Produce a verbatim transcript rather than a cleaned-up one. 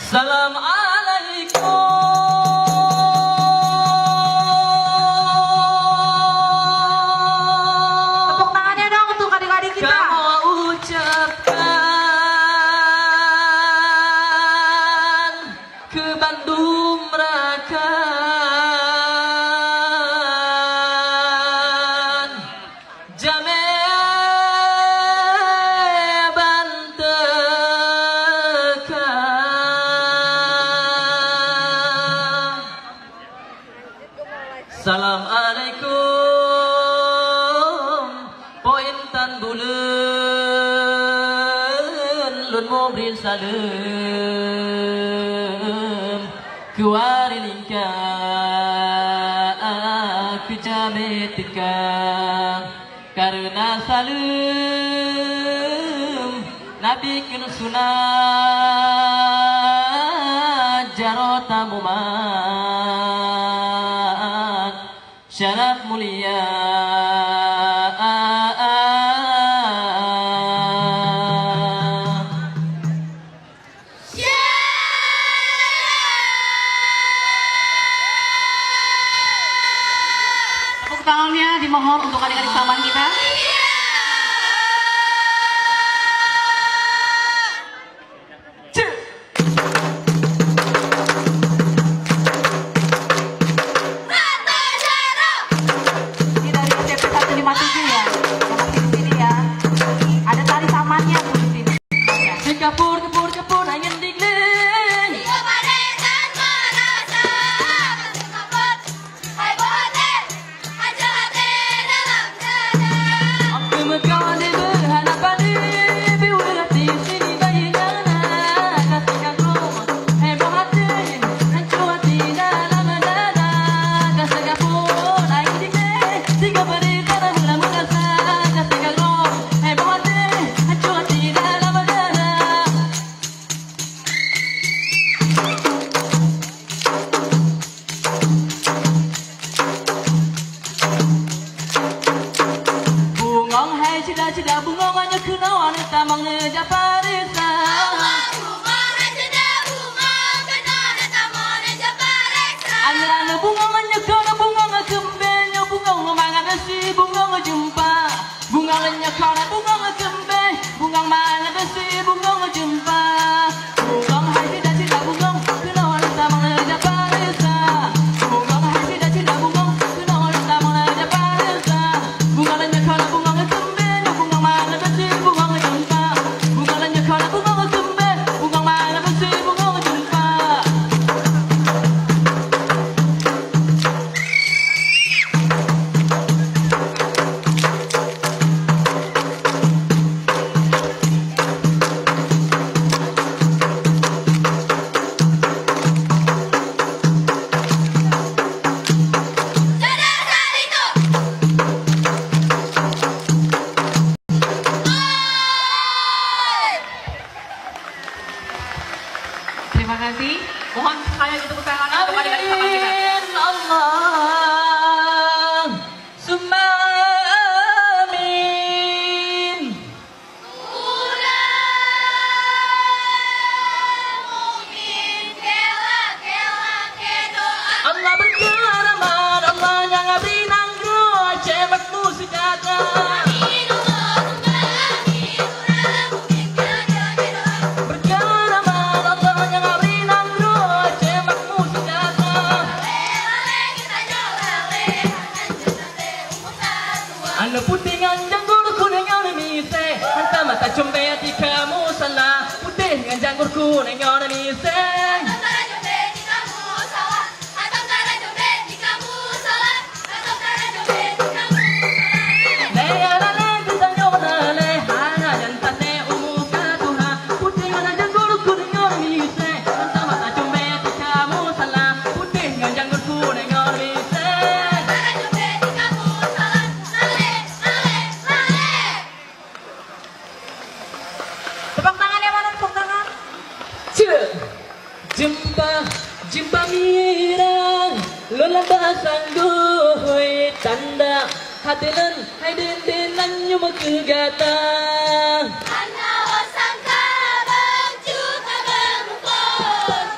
Assalamualaikum. Tepuk tangannya dong untuk adik-adik kita. Kamoe ucapkan keu bandum rakan. Jamé ban teuka. Assalamualaikum. Po intan buleuen lôn mubri saleuem. Keuwari lingka keu jamé teuka, kareuna saleuem Nabi keuneuk sunat jaroe tamumat syaraf mulia. Tepuk tangannya dimohon untuk adik-adik saman kita. Cek. Ini dari S T P satu lima tujuh ya, yang masih di sini ya. Ada tari samannya tuh di sini. Kapur, kapur, kapur, angin dingin. Bungong hai ceudah-ceudah bungong, nyoe keunoe aneuk tamong neujak pareksa. Aneuk-aneuk bungong nyoe keunoe bungong keumbeng, nyoe bungong mangat beusi bungong jeumpa. Bungong nyoe keunoe bungong keumbeng, bungong mangat beusi bungong jeumpa. Bungong hai sida-sida bungong, keunoe lôn tamong neujak pareksa. Bungong hai sida-sida bungong, keunoe lôn tamong neujak pareksa. Bungong nyoe keunoe bungong keumbeng, bungong mangat beusi bungong jeumpa. Bungong nyoe keunoe bungong keumbeng, bungong mangat beusi bungong jeumpa. Terima kasih. Mohon sekali lagi tepuk tangan untuk adik-adik saman kita. Amin, Allah. Summa amin. Allah berkeramat, Allah nyang bri nanggroe Aceh makmu sejahtera. Berkeramat, Allah nyang bri nanggroe Aceh makmu sejahtera. Aneuk putéh ngon janggôt kunéng ngon misée, hantom mata cumbée di kamoe salah. Putéh ngon janggôt kunéng ngon misée. Lé ya lalé geutanyoe lalé, hana jan taté umu ka tuha. Putéh ngon janggôt kunéng ngon misée, hantom mata cumbée di kamoe salah. Putéh ngon janggôt kunéng ngon misée. Tepuk tangan ya, mana tepuk tangan? Cek. Jeumpa, jeumpa mirang, lôn laba sanggôi tanda. Até lôn hai dendeng nan nyoe meukeugata. Hana wasangka bang cuka bang mupon.